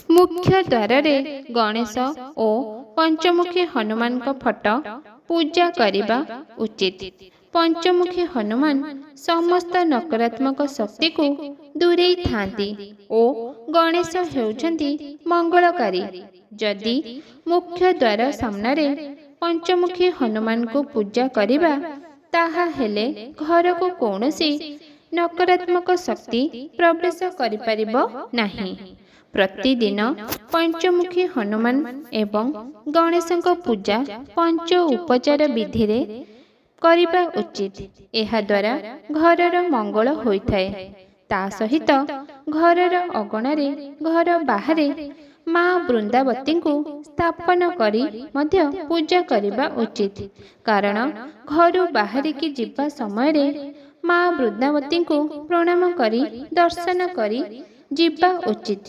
ମୁଖ୍ୟ ଦ୍ୱାରରେ ଗଣେଶ ଓ ପଞ୍ଚମୁଖୀ ହନୁମାନଙ୍କ ଫଟୋ ପୂଜା କରିବା ଉଚିତ। ପଞ୍ଚମୁଖୀ ହନୁମାନ ସମସ୍ତ ନକାରାତ୍ମକ ଶକ୍ତିକୁ ଦୂରେଇଥାନ୍ତି ଓ ଗଣେଶ ହେଉଛନ୍ତି ମଙ୍ଗଳକାରୀ। ଯଦି ମୁଖ୍ୟ ଦ୍ୱାର ସାମ୍ନାରେ ପଞ୍ଚମୁଖୀ ହନୁମାନଙ୍କୁ ପୂଜା କରିବା, ତାହା ହେଲେ ଘରକୁ କୌଣସି ନକାରାତ୍ମକ ଶକ୍ତି ପ୍ରବେଶ କରିପାରିବ ନାହିଁ। ପ୍ରତିଦିନ ପଞ୍ଚମୁଖୀ ହନୁମାନ ଏବଂ ଗଣେଶଙ୍କ ପୂଜା ପଞ୍ଚ ଉପଚାର ବିଧିରେ କରିବା ଉଚିତ। ଏହାଦ୍ୱାରା ଘରର ମଙ୍ଗଳ ହୋଇଥାଏ। ତା ସହିତ ଘରର ଅଗଣାରେ, ଘର ବାହାରେ ମା ବୃନ୍ଦାବତୀଙ୍କୁ ସ୍ଥାପନ କରି ମଧ୍ୟ ପୂଜା କରିବା ଉଚିତ, କାରଣ ଘରୁ ବାହାରିକି ଯିବା ସମୟରେ ମା ବୃନ୍ଦାବତୀଙ୍କୁ ପ୍ରଣାମ କରି, ଦର୍ଶନ କରି ଯିବା ଉଚିତ।